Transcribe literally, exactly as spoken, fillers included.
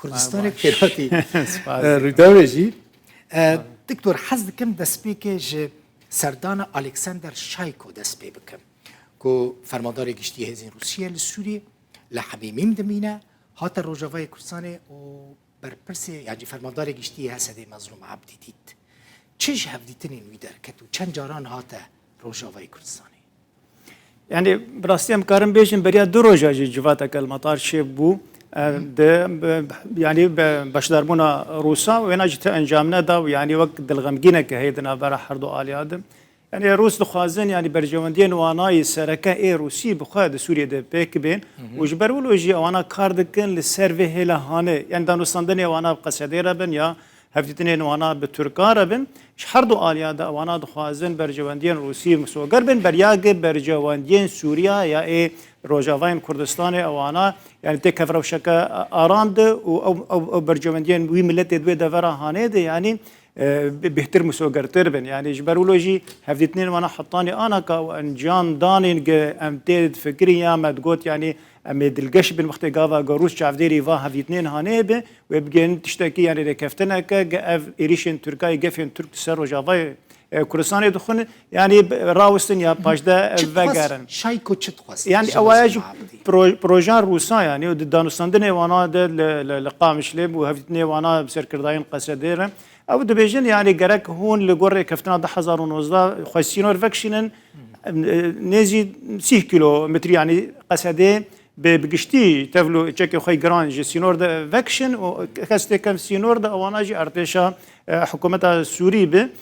Kurdistanê pêratî Rûdawê jî. E, Doktor, hez dikim destpêkê ji serdana Alexander Şayko dest pê bikim, ku fermandarê giştî hêzên Rûsiyê li Sûriyê, li Hemîmîm dimîne, hate Rojavayê Kurdistanê û berpirsê, yan jî fermandarê giştî H S D'ê Mezlûm Ebdî dît. Çi ji hevdîtinên wî derket û çend caran hate Rojavayê Kurdistanê? Yani, bi rastî em karin bêjin, beriya du roja jî civateke li Metar çêbû. E, di, bi, yani, bi beşdarbûna Rûsa, wêna jî ti encam neda û, yani, wek dilxemgîneke heye di navbera her du aliya de. Yani, Rûs dixwazin, yani, berjewendiyên wanayî sereke ê Rûsî bi xwe di Sûriyê de pêk bên û ji ber wilo jî ewana kar dikin li ser vê hêla hanê. Yani, danûstandinê wana bi Qesedê re bin ya hevdîtinên wana bi Tirkan re bin, ji her du aliya de ewana dixwazin berjewendiyên Rûsî misoger bin, beriya ge berjewendiyên Sûriya ya ê Rojavayên Kurdistanê ewana, yani têk hevrewşeke aram de û ew, ew, ew berjewendiyên wî miletê di wê devera hanê de, yani, e, bi-, bêhtir misogertir bin. Yani ji ber wilo jî hevdîtinên wana hetanî anaka û encam danên ge em tê difikirin ya me digot, yani, em ê dilgeş bin wextê gava ge Rûs çavdêrî va hevdîtinên hanê be, wê bigihînin tiştekî, yani rêkeftineke, ge ev êrîşên Tirkayê gefên Tirk li ser Rojavayê, e, Kurdistanê dixwin, yani, b-, rawestin ya paşde, e, vegerin. Çi dixwest? Şayko çi dixwest? Yani, ewaya jî pro-, projan Rûsa, yani, di danûstandinê wana de li, li, li Qamişlê û hevdîtinê wana bi serkirdayên Qesedê re. Ew dibêjin, yani, gerek hûn li gor rêkeftina du hezar û nozdeh xwe sînor vekişînin, e, nêzî sîh kîlometrî, yani, Qesedê bi, bi giştî tevlo çekê xwe giran ji sînor de vekişin û kes têkem sînor de ewana jî artêşa, e, hikûmeta Sûrî bi.